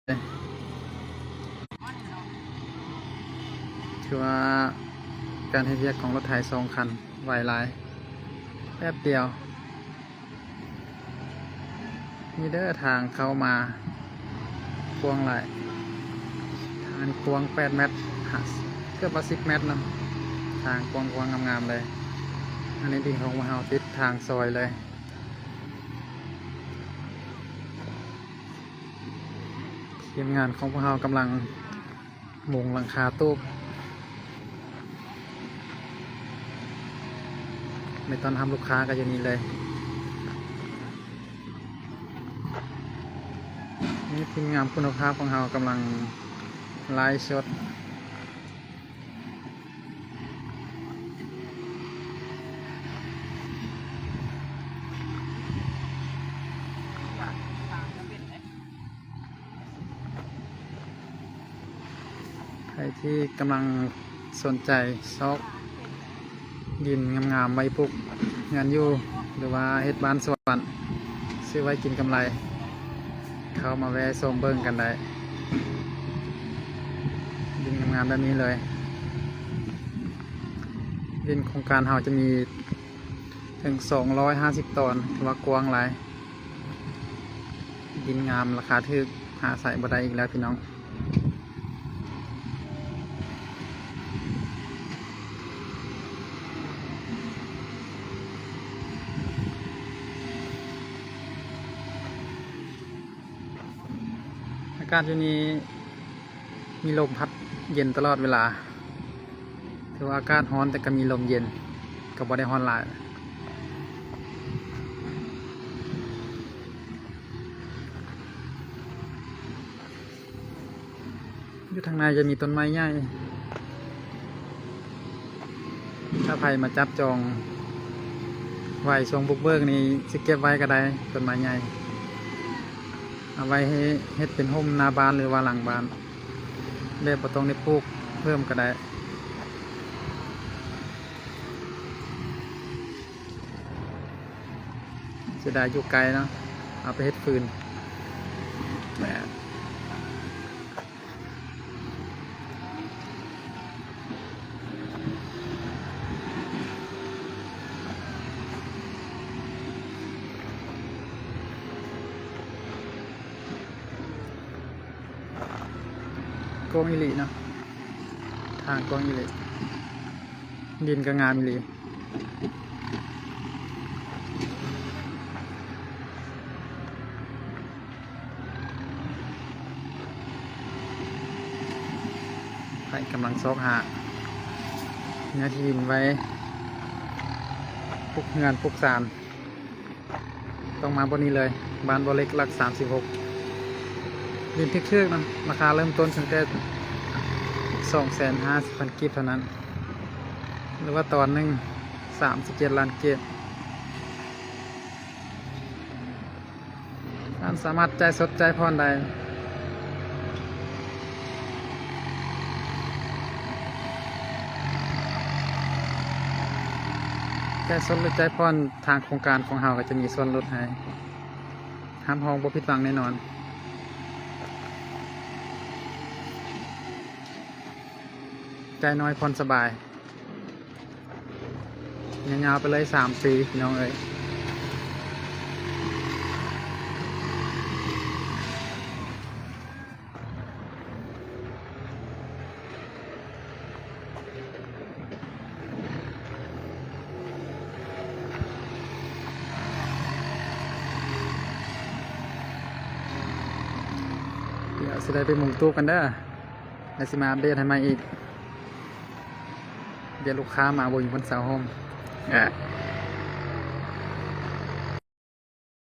ຖືວ່າການເຮັດວຽກຂອງລົດໄຖສອງຄັນໄວຫຼາຍ ແປັບດຽວ. ນີ້ເດີ ທາງເຂົ້າມາກວ້າງຫຼາຍ, ທາງນີ້ກວ້າງແປດແມັດ ເກືອບວ່າສິບແມັດເນາະ, ທາງກວ້າງໆ ງາມໆ ເລີຍ. ອັນນີ້ດິນຂອງພວກເຮົາຕິດທາງຊອຍເລີຍ. ທີມງານຂອງພວກເຮົາກຳລັງມຸງຫຼັງຄາຕູບ ໄວ້ຕ້ອນຮັບລູກຄ້າກໍຢູ່ນີ້ເລີຍ. ນີ້ທີມງານຄຸນນະພາບຂອງເຮົາກຳລັງໄລຟ໌ສົດ. ໃຜທີ່ກຳລັງສົນໃຈຊອກດິນງາມໆ ໄວ້ປູກເຮືອນຢູ່ ຫຼືວ່າເຮັດບ້ານສວນ ຊື້ໄວ້ກິນກຳໄລ ເຂົ້າມາແວ່ຊົມເບິ່ງກັນໄດ້. ດິນງາມໆ ແບບນີ້ເລີຍ. ດິນໂຄງການເຮົາຈະມີເຖິງສອງຮ້ອຍຫ້າສິບຕອນ ຖືວ່າກວ້າງຫຼາຍ. ດິນງາມ ລາຄາຖືກ ຫາໃຊ້ບໍ່ໄດ້ອີກແລ້ວພີ່ນ້ອງ. ອາກາດຢູ່ນີ້ມີລົມພັດເຢັນຕະຫຼອດເວລາ. ຖືວ່າອາກາດຮ້ອນ ແຕ່ກໍມີລົມເຢັນ ກໍບໍ່ໄດ້ຮ້ອນຫຼາຍ. ຢູ່ທາງໃນຈະມີຕົ້ນໄມ້ໃຫຍ່ ຖ້າໃຜມາຈັບຈອງໄວ້ຊ່ວງບຸກເບີກນີ້ ຊິເກັບໄວ້ກໍໄດ້ ຕົ້ນໄມ້ໃຫຍ່ ເອົາໄວ້ໃຫ້ເຮັດເປັນຮົ່ມໜ້າບ້ານ ຫຼືວ່າຫຼັງບ້ານ ແບບບໍ່ຕ້ອງໄດ້ປູກເພີ່ມກໍໄດ້. ເສຍດາຍຢູ່ໄກເນາະ ເອົາໄປເຮັດຟືນ. ກວ້າງອີ່ຫຼີເນາະ ທາງກວ້າງອີ່ຫຼີ ດິນກໍງາມອີ່ຫຼີ. ໃຜກຳລັງຊອກຫາເນື້ອທີ່ດິນໄວ້ປຸກເຮືອນປຸກຊານ ຕ້ອງມາບ່ອນນີ້ເລີຍ ບ້ານບໍ່ເຫຼັກ ຫຼັກສາມສິບຫົກ. ດິນຖືກໆ ນະ ລາຄາເລີ່ມຕົ້ນຕັ້ງແຕ່ສອງແສນຫ້າສິບພັນກີບເທົ່ານັ້ນ ຫຼືວ່າຕອນໜຶ່ງສາມສິບເຈັດລ້ານກີບ. ທ່ານສາມາດຈ່າຍສົດຈ່າຍຜ່ອນໄດ້ ຈ່າຍສົດ ຫຼື ຈ່າຍຜ່ອນ ທາງໂຄງການຂອງເຮົາກໍຈະມີສ່ວນຫຼຸດໃຫ້ ຮັບຮອງບໍ່ຜິດຫວັງແນ່ນອນ ຈ່າຍໜ້ອຍຜ່ອນສະບາຍ. ຍາວໆ ໄປເລີຍສາມປີ ພີ່ນ້ອງເອີຍ. ດຽວຊິໄດ້ໄປມຸງຕູບກັນເດີ. ແລ້ວຊິມາອັບເດດໃຫ້ໃໝ່ອີກ. ດຽວລູກຄ້າມາບໍ່ມີບ່ອນເຊົາໂຮມ.